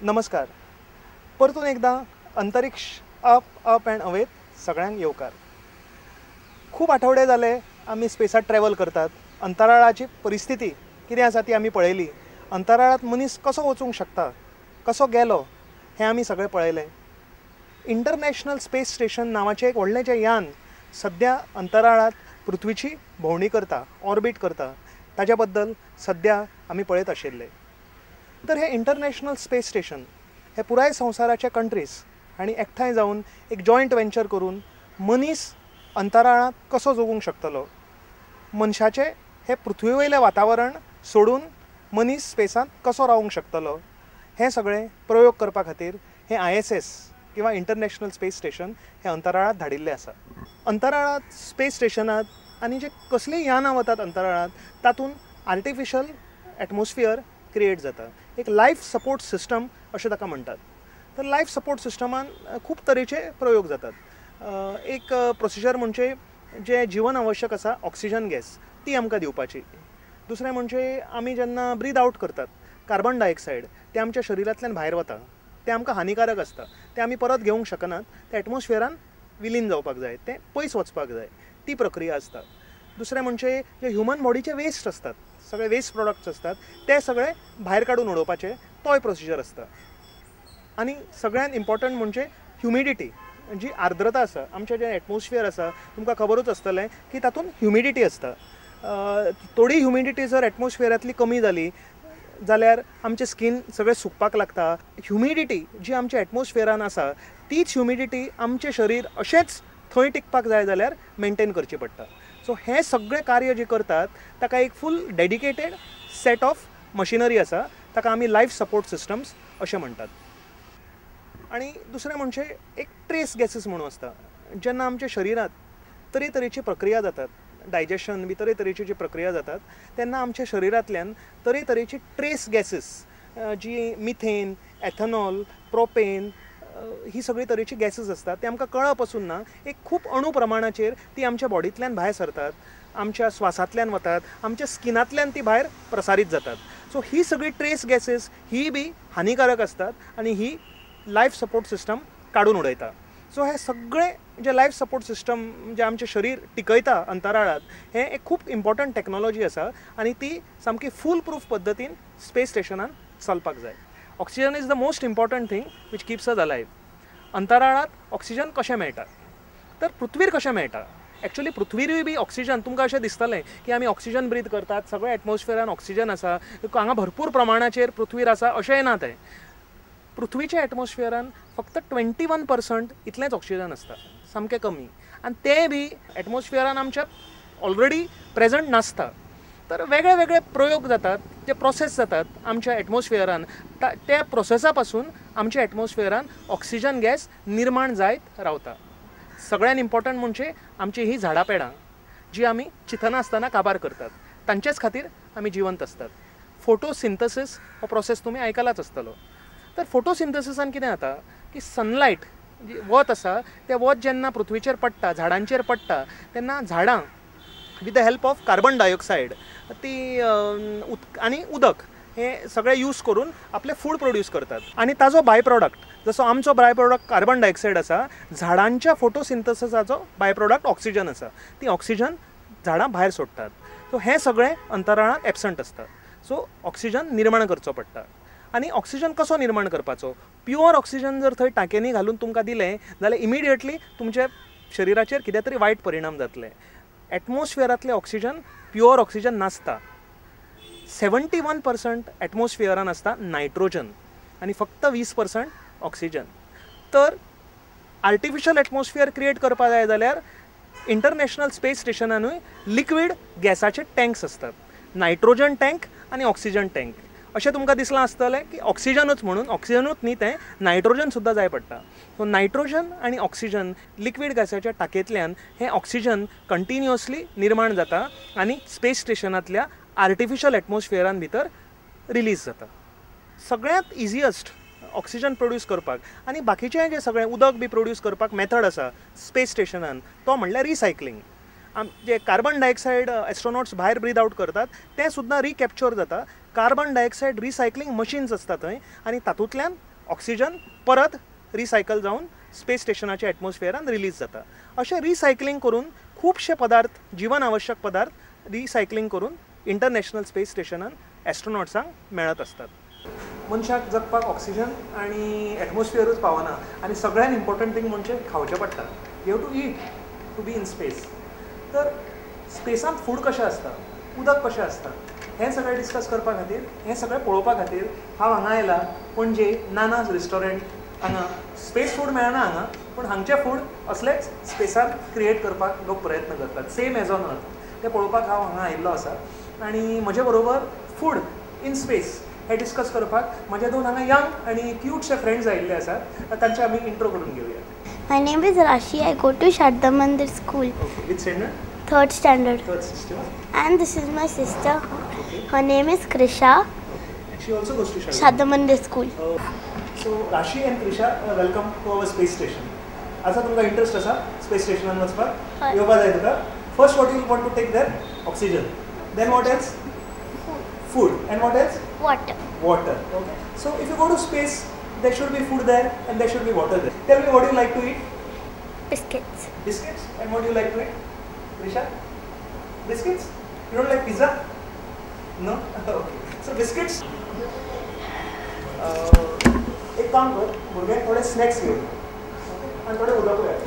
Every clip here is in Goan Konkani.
नमस्कार, परतून एकदा अंतरिक्ष अप अप अँड अवेत सगळ्यांक येवकार। खूब आठवडे जाले आमी स्पेसात ट्रॅवल करतात। अंतराळाची परिस्थिती कितें आसा ती आमी पळयली। अंतराळात मनीस कसो वचूंक शकता, कसो गेलो हें आमी सगळें पळयलें। इंटरनॅशनल स्पेस स्टेशन नांवाचें एक व्हडलें जें यान सद्या अंतराळात पृथ्वीची भोंवडी करता, ऑर्बीट करता, ताच्या बद्दल सद्या आमी पळयत आशिल्ले। तर हे इंटरनॅशनल स्पेस स्टेशन हे पुराय संवसाराचे कंट्रीज आनी एकठांय जावन एक जॉयंट वेंचर करून मनीस अंतराळांत कसो जगूंक शकतलो, मनशाचें हें पृथ्वी वयलें वातावरण सोडून मनीस स्पेसांत कसो रावूंक शकतलो, हें सगळें प्रयोग करपा खातीर हें ISS किंवा इंटरनॅशनल स्पेस स्टेशन हें अंतराळांत धाडिल्लें आसा। अंतराळांत स्पेस स्टेशनांत आनी जे कसलीय यानां वतात अंतराळांत तातूंत आर्टिफिशल एटमॉस्फियर क्रिएट जाता, एक लायफ सपोर्ट सिस्टम अशें ताका म्हणटात। तर लायफ सपोर्ट सिस्टमान खूब तरेचे प्रयोग जातात। एक प्रोसिजर म्हणजे जें जिवन आवश्यक आसा ऑक्सिजन गॅस ती आमकां दिवपाची। दुसरें म्हणजे आमी जेन्ना ब्रीद आवट करतात कार्बन डायऑक्सायड तें आमच्या शरिरांतल्यान भायर वता, तें आमकां हानिकारक आसता, तें आमी परत घेवंक शकनात, तें एटमॉस्फियरान विलीन जावपाक जाय, तें पयस वचपाक जाय, ती प्रक्रिया आसता। दुसरें म्हणजे जे ह्युमन बॉडीचे वेस्ट आसतात, सगळे वेस्ट प्रोडक्ट्स आसतात ते सगळे भायर काडून उडोवपाचे, तोय प्रोसिजर आसता। आनी सगळ्यांत इम्पॉर्टंट म्हणजे ह्युमिडिटी, जी आर्द्रता आसा आमचें जें एटमॉस्फियर आसा तुमकां खबरूच आसतलें की तातूंत ह्युमिडिटी आसता। थोडी ह्युमिडिटी जर एटमॉस्फियरांतली कमी जाली जाल्यार आमचें स्कीन सगळें सुकपाक लागता। ह्युमिडिटी जी आमच्या एटमॉस्फियरान आसा तीच ह्युमिडिटी आमचें शरीर अशेंच थंय टिकपाक जाय जाल्यार मेनटेन करची पडटा। सो हें सगळें कार्य जें करतात ताका एक full dedicated set of machinery आसा, ताका आमी लायफ सपोर्ट सिस्टम्स अशें म्हणटात। आनी दुसरें म्हणजे एक ट्रेस गॅसीस म्हणून आसता, जेन्ना आमच्या शरिरांत तरेतरेची प्रक्रिया जातात, डायजेशन बी तरेतरेची जी प्रक्रिया जातात तेन्ना आमच्या शरिरांतल्यान तरेतरेची ट्रेस गॅसीस जी मिथेन, एथेनॉल, प्रोपेन ही सगळी तरेची गॅसीस आसतात ते आमकां कळप पसून ना, एक खूब अणू प्रमाणाचेर ती आमच्या बॉडींतल्यान भायर सरतात, आमच्या श्वासांतल्यान वतात, आमच्या स्किनांतल्यान ती भायर प्रसारीत जातात। सो ही सगळी ट्रेस गॅसीस ही बी हानिकारक आसतात आनी ही लायफ सपोर्ट सिस्टम काडून उडयता। सो हे सगळे जे लायफ सपोर्ट सिस्टम जे आमचें शरीर टिकयता अंतराळांत हें एक खूब इम्पॉर्टंट टॅक्नोलॉजी आसा आनी ती सामकी फूल प्रूफ पद्दतीन स्पेस स्टेशनान चलपाक जाय। Oxygen is the most important thing which keeps us alive. अंतराळांत ऑक्सिजन कशें मेळटा तर पृथ्वीर कशें मेळटा? एक्चुअली पृथ्वीरूय बी ऑक्सिजन तुमकां अशें दिसतलें की आमी ऑक्सिजन ब्रीद करतात, सगळें एटमॉस्फियरान ऑक्सिजन आसा, हांगा भरपूर प्रमाणाचेर पृथ्वीर आसा अशेंय ना। तें पृथ्वीच्या एटमॉस्फियरान फक्त 21% इतलेंच ऑक्सिजन आसता, सामकें कमी, आनी तें बी एटमॉस्फियरान आमच्या ऑलरेडी प्रेजंट नासता। तर वेगळे वेगळे प्रयोग जातात, जे प्रोसेस जातात आमच्या एटमॉस्फियरान, त्या प्रोसेसा पासून आमच्या एटमॉस्फियरान ऑक्सिजन गॅस निर्माण जायत रावता। सगळ्यान इम्पॉर्टंट म्हणजे आमची ही झाडां पेडां जी आमी चिंतनासतना काबार करतात तांचेच खातीर आमी जिवंत आसतात। फोटोसिंथसीस हो प्रोसेस तुमी आयकलाच आसतलो। तर फोटोसिंथसिसान कितें जाता की सनलायट जी वत आसा तें वत जेन्ना पृथ्वीचेर पडटा, झाडांचेर पडटा तेन्ना झाडां with the help of carbon dioxide ती आनी उदक हें सगळें यूज करून आपलें फूड प्रोड्यूस करतात आनी ताजो बाय प्रोडक्ट, जसो आमचो बाय प्रोडक्ट कार्बन डायऑक्सायड आसा, झाडांच्या फोटोसिंथसिसाचो बाय प्रोडक्ट ऑक्सिजन आसा, ती ऑक्सिजन झाडां भायर सोडटात। सो हें सगळें अंतराळांत एबसंट आसता। सो ऑक्सिजन निर्माण करचो पडटा। आनी ऑक्सिजन कसो निर्माण करपाचो? प्युअर ऑक्सिजन जर थंय टांक्यांनी घालून तुमकां दिलें जाल्यार इमिडिएटली तुमच्या शरिराचेर कितें तरी वायट परिणाम जातले। एटमॉस्फियरांतलें ऑक्सिजन प्युअर ऑक्सिजन नासता, 71% एटमॉस्फियरान आसता नायट्रोजन आनी फक्त 20% ऑक्सिजन। तर आर्टिफिशल एटमॉस्फियर क्रिएट करपा जाय जाल्यार इंटरनॅशनल स्पेस स्टेशनानूय लिक्वीड गॅसाचे टँक्स आसतात, नायट्रोजन टँक आनी ऑक्सिजन टँक। अशें तुमकां दिसलां आसतलें की ऑक्सिजनूच म्हणून, ऑक्सिजनूच न्ही, तें नायट्रोजन सुद्दां जाय पडटा। सो नायट्रोजन आनी ऑक्सिजन लिक्वीड गॅसाच्या टांकयेंतल्यान हें ऑक्सिजन कंटिन्युअसली निर्माण जाता आनी स्पेस स्टेशनांतल्या आर्टिफिशल एटमॉस्फियरान भितर रिलीज जाता। सगळ्यांत इजियस्ट ऑक्सिजन प्रोड्यूस करपाक आनी बाकीचें जें सगळें उदक बी प्रोड्यूस करपाक मेथड आसा स्पेस स्टेशनान तो म्हणल्यार रिसायकलींग। जे कार्बन डायऑक्सायड एस्ट्रोनॉट्स भायर ब्रीद आवट करतात तें सुद्दां रिकॅप्चर जाता कार्बन डायऑक्सायड रिसायकलिंग मशीन्स आसता थंय आनी तातूंतल्यान ऑक्सिजन परत रिसायकल जावन स्पेस स्टेशनाच्या एटमॉस्फियरान रिलीज जाता. अशें रिसायकलिंग करून खुबशे पदार्थ, जिवन आवश्यक पदार्थ रिसायकलिंग करून इंटरनॅशनल स्पेस स्टेशनान एस्ट्रोनॉट्सांक मेळत आसतात. मनशाक जगपाक ऑक्सिजन आनी एटमॉस्फियरूच पावना आनी सगळ्यान इम्पॉर्टंट थिंग म्हणजे खावचें पडटा. You have to eat to be in space. तर स्पेसांत फूड कशें आसता, उदक कशें आसता, हें सगळें डिस्कस करपा खातीर, हें सगळें पळोवपा खातीर हांव हांगा आयला पणजे नानाज रेस्टॉरंट. हांगा स्पेस फूड मेळना हांगा, पूण हांगचें फूड असलेच स्पेसांत क्रिएट करपाक लोक प्रयत्न करतात, सेम एज ऑन अर्थ. तें पळोवपाक हांव हांगा आयिल्लो आसा आनी म्हजे बरोबर फूड इन स्पेस हें डिस्कस करपाक म्हजे दोन हांगा यंग आनी क्यूटशे फ्रेंड्स आयिल्ले आसात, तांचे आमी इंट्रो करून घेवया. My name is Rashi. I go to Sharda Mandir School. Okay. Which standard? Third standard. Third sister. And this is my sister. Okay. Her name is Krisha. Okay. And she also goes to Sharda, Sharda Mandir School. So Rashi and Krisha, welcome to our space station. आसा तुमकां इंट्रस्ट आसा स्पेस स्टेशनान वचपाक? येवपा जाय तुका? First what you want to take there? Oxygen. Then what else? Food. And what else? Water. Water. Okay. So if you go to space, there should be food there and there should be water there. Tell me, what do you like to eat? Biscuits. Biscuits. And what do you like to eat, Risha? Biscuits? You don't like pizza? No? Okay. So biscuits. एक काम कर, भुरग्यांक थोडे स्नॅक्स घेवन आनी थोडे उदकूय हाड.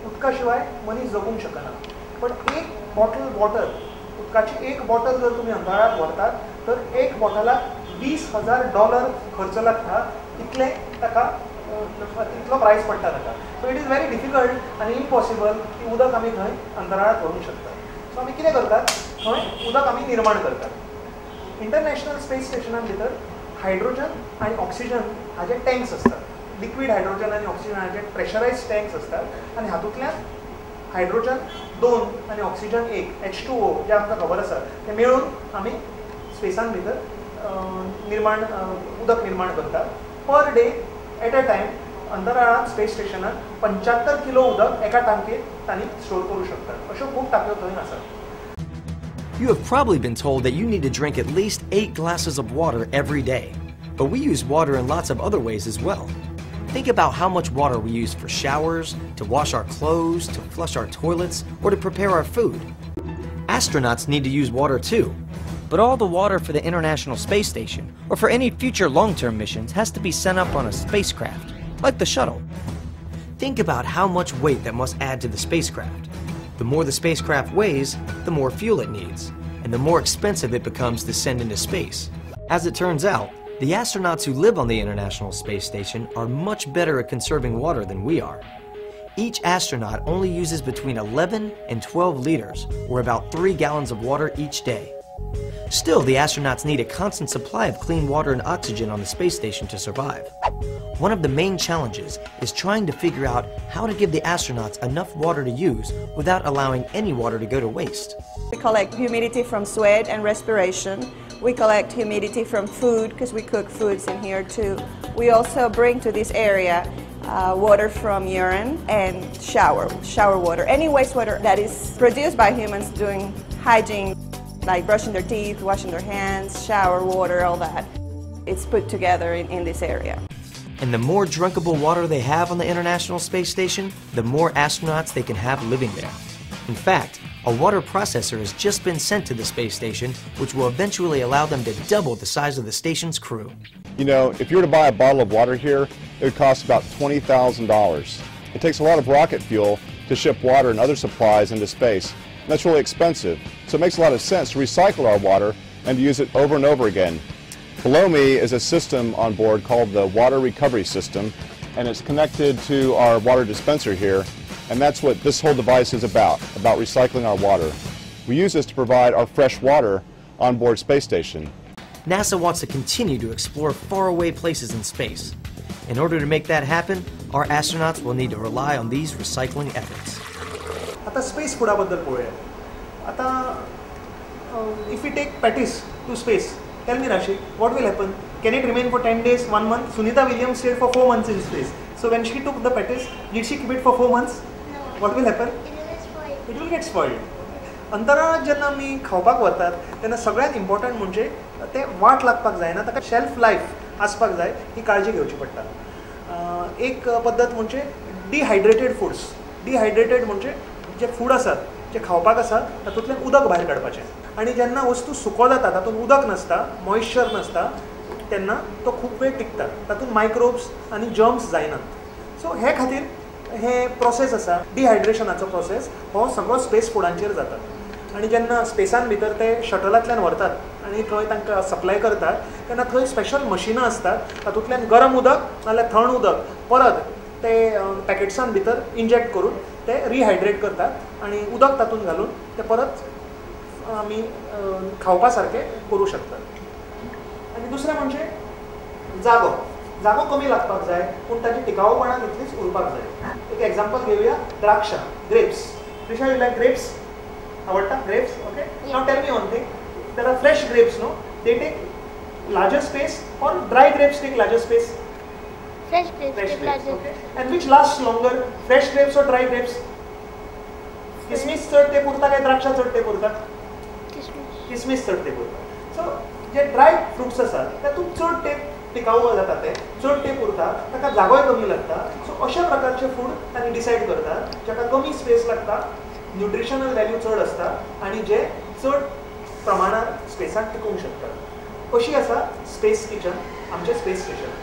उदका शिवाय मनीस जगूंक शकना, पण एक बॉटल वॉटर, उदकाची एक बॉटल जर तुमी अंतराळात व्हरतात तर एक बॉटलाक $20,000 खर्च लागता, इतलें ताका इतलो प्रायस पडटा ताका. So it is very difficult आनी इम्पॉसिबल की उदक आमी थंय अंतराळात व्हरूंक शकतात. सो आमी कितें करतात, थंय उदक आमी निर्माण करतात. इंटरनॅशनल स्पेस स्टेशनान भितर हायड्रोजन आनी ऑक्सिजन हाजे टँक्स आसतात. लिक्वीड हायड्रोजन आनी ऑक्सिजन हाजे प्रेशरायज टँक्स आसतात आनी हातूंतल्यान हायड्रोजन 2 आनी ऑक्सिजन 1 H2O जें आमकां खबर आसा तें मेळून आमी स्पेसान भितर निर्माण उदक निर्माण करतात. Per day at a time अंतराळांत स्पेस स्टेशनान 75 किलो उदक एका टांकयेंत तांणी स्टोर करूं शकतात. अश्यो खूब टांकयो थंय आसात. You have probably been told that you need to drink at least 8 glasses of water every day. But we use water in lots of other ways as well. Think about how much water we use for showers, to wash our clothes, to flush our toilets, or to prepare our food. Astronauts need to use water too. But all the water for the International Space Station, or for any future long-term missions, has to be sent up on a spacecraft, like the shuttle. Think about how much weight that must add to the spacecraft. The more the spacecraft weighs, the more fuel it needs, and the more expensive it becomes to send into space. As it turns out, the astronauts who live on the International Space Station are much better at conserving water than we are. Each astronaut only uses between 11 and 12 liters, or about 3 gallons of water each day. Still, the astronauts need a constant supply of clean water and oxygen on the space station to survive. One of the main challenges is trying to figure out how to give the astronauts enough water to use without allowing any water to go to waste. We collect humidity from sweat and respiration. We collect humidity from food because we cook foods in here too. We also bring to this area water from urine and shower water. Any wastewater that is produced by humans doing hygiene, like brushing their teeth, washing their hands, shower water, all that. It's put together in this area. And the more drinkable water they have on the International Space Station, the more astronauts they can have living there. In fact, a water processor has just been sent to the space station, which will eventually allow them to double the size of the station's crew. You know, if you were to buy a bottle of water here, it would cost about $20,000. It takes a lot of rocket fuel to ship water and other supplies into space. And that's really expensive. So it makes a lot of sense to recycle our water and to use it over and over again. Below me is a system on board called the water recovery system, and it's connected to our water dispenser here, and that's what this whole device is about recycling our water. We use this to provide our fresh water on board space station. NASA wants to continue to explore faraway places in space. In order to make that happen, our astronauts will need to rely on these recycling efforts. आता स्पेस फुडाबद्दल पळोवया. आता if we take patties to space, tell me Rashi, what will happen? Can it remain for 10 days, 1 month? Sunita Williams stayed for 4 months in space. So when she took the patties, did she keep it for 4 months? No. What will happen? It will get spoiled. It will get spoiled. अंतराळात जेन्ना आमी खावपाक व्हरतात तेन्ना सगळ्यांत इम्पॉर्टंट म्हणजे तें वाट लागपाक जायना, ताका शेल्फ लायफ आसपाक जाय ही काळजी घेवची पडटा. एक पद्दत म्हणजे डिहायड्रेटेड फुड्स. डिहायड्रेटेड म्हणजे जे फूड आसात जे खावपाक आसा तातूंतल्यान उदक भायर काडपाचें, आनी जेन्ना वस्तू सुको जाता तातूंत उदक नासता, मॉइश्चर नासता, तेन्ना तो खूब वेळ टिकता, तातूंत मायक्रोब्स आनी जर्म्स जायनात. सो हे खातीर हे प्रोसेस आसा डिहायड्रेशनाचो प्रोसेस हो सगळो स्पेस फुडांचेर जाता. आनी जेन्ना स्पेसान भितर ते शटलांतल्यान व्हरतात आनी थंय तांकां सप्लाय करतात तेन्ना थंय स्पेशल मशिनां आसतात, तातूंतल्यान गरम उदक नाजाल्यार थंड उदक परत ते पॅकेट्सान भितर इंजेक्ट करून ते रिहायड्रेट करतात आनी उदक तातूंत घालून ते परत आमी खावपा सारकें करूं शकतात. आनी दुसरें म्हणजे जागो, जागो कमी लागपाक जाय पूण ताची टिकावपणा तितलीच उरपाक जाय. एक एग्जाम्पल घेवया, द्राक्षां, grapes. Trisha, you like grapes? आवडटा grapes? Okay, now tell me one thing, there are fresh grapes, no? They take larger space or dry grapes take larger space? Fresh grapes Fresh take grapes, larger. Okay. And which lasts longer, fresh grapes or dry grapes? किसमिस चड तेंप उरता काय द्राक्षां चड तेंप उरता? किसमिस चड तेंप उरता. सो जे ड्राय फ्रुट्स आसात तातूंत चड तेंप टिकाऊ जाता, ते चड तेंप उरता, ताका जागोय कमी लागता. सो अशा प्रकारचे फूड तांणी डिसायड करतात जाका कमी स्पेस लागता, न्युट्रिशनल व्हॅल्यू चड आसता आनी जे चड प्रमाणात स्पेसाक टिकूंक शकतात. अशी आसा स्पेस किचन, आमचें space station.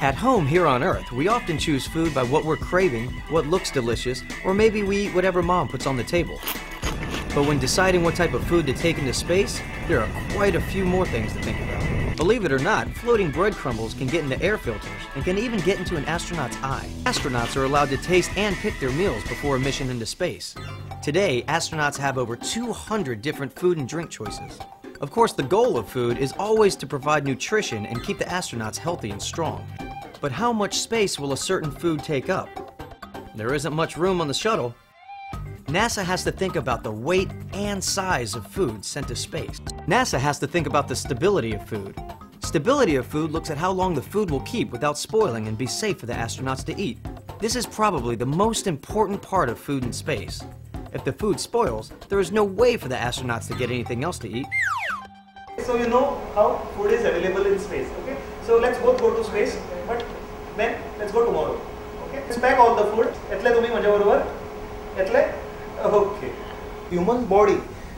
At home here on Earth, we often choose food by what we're craving, what looks delicious, or maybe we eat whatever mom puts on the table. But when deciding what type of food to take into space, there are quite a few more things to think about. Believe it or not, floating bread crumbles can get into air filters and can even get into an astronaut's eye. Astronauts are allowed to taste and pick their meals before a mission into space. Today, astronauts have over 200 different food and drink choices. Of course, the goal of food is always to provide nutrition and keep the astronauts healthy and strong. But how much space will a certain food take up? There isn't much room on the shuttle. NASA has to think about the weight and size of food sent to space. NASA has to think about the stability of food. Stability of food looks at how long the food will keep without spoiling and be safe for the astronauts to eat. This is probably the most important part of food in space. If the food spoils, there is no way for the astronauts to get anything else to eat. So you know how food is available in space, okay? So let's both go to space, but then let's go tomorrow, okay? Let's pack all the food. Etle tumi majya barobar? Etle? Okay. Human body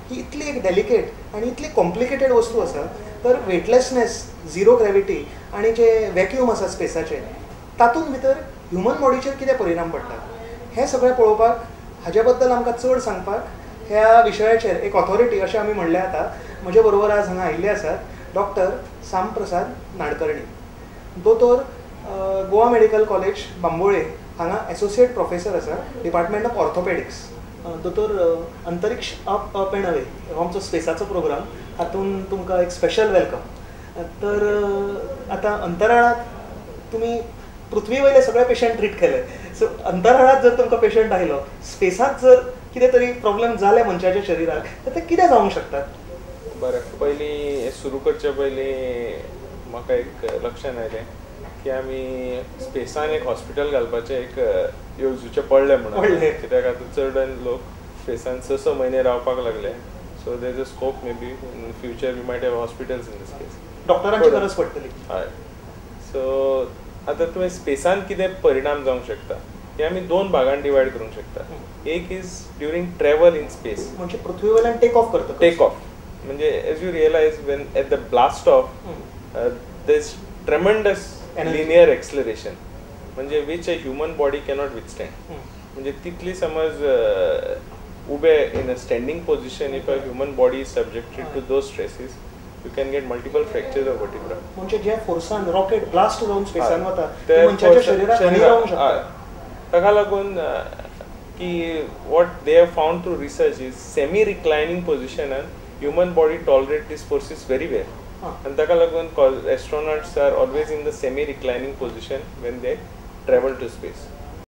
ही इतली एक डेलिकेट आनी इतली कॉम्प्लिकेटेड वस्तू आसा, तर वेटलेसनेस, झिरो ग्रॅविटी आनी जे वॅक्यूम आसा स्पेसाचें तातूंत भितर ह्युमन बॉडीचेर कितें परिणाम पडटा हें सगळें पळोवपाक, हाजे बद्दल आमकां चड सांगपाक ह्या विशयाचेर एक ऑथॉरिटी अशें आमी म्हणलें आतां म्हजे बरोबर आज हांगा आयिल्ले आसात डॉक्टर सामप्रसाद नाडकर्णी, दोतोर, गोवा मेडिकल कॉलेज बांबोळे हांगा एसोसिएट प्रोफेसर आसा, डिपार्टमेंट ऑफ ऑर्थोपेडिक्स. दोतोर, अंतरिक्ष अप अप एंड अवे हो आमचो स्पेसाचो प्रोग्राम, हातूंत तुमकां एक स्पेशल welcome. तर आतां अंतराळात तुमी पृथ्वी वयले सगळे पेशंट ट्रीट केले, सो अंतराळात जर तुमकां पेशंट आयलो, स्पेसात जर कितें तरी प्रॉब्लम जाले मनशाच्या शरिराक तर ते कितें जावंक शकता? बरें, पयलीं सुरू करचे पयलीं म्हाका एक लक्षांत आयलें की आमी स्पेसान एक हॉस्पिटल घालपाचें एक येवजुचें पडलें म्हणून, कित्याक आतां चड लोक स्पेसान 6-6 म्हयने रावपाक लागले. So there is a scope maybe in future we might have hospitals in the space. डॉक्टरांची गरज पडटली. हय, सो आतां तुवें स्पेसान कितें परिणाम जावंक शकता हे आमी दोन भागान डिवायड करूंक शकता. एक is during travel in space, म्हणजे पृथ्वी वयल्यान टेक ऑफ करता. टेक ऑफ म्हणजे as you realise when at the blast off there is tremendous linear acceleration, म्हणजे which a human body cannot withstand. म्हणजे तितली समज उबे in a standing position if a human body is subjected to those stresses you can get multiple fractures of vertebra. म्हणजे ज्या फोर्सान रॉकेट ब्लास्ट जावन स्पेसान वता ते मनशाच्या शरीराक हानी जावंक शकता. ताका लागून की what they have found through research is semi reclining पोझिशनान human body tolerate this forces very well. आनी ताका लागून astronauts are always in the semi reclining position when they travel to space.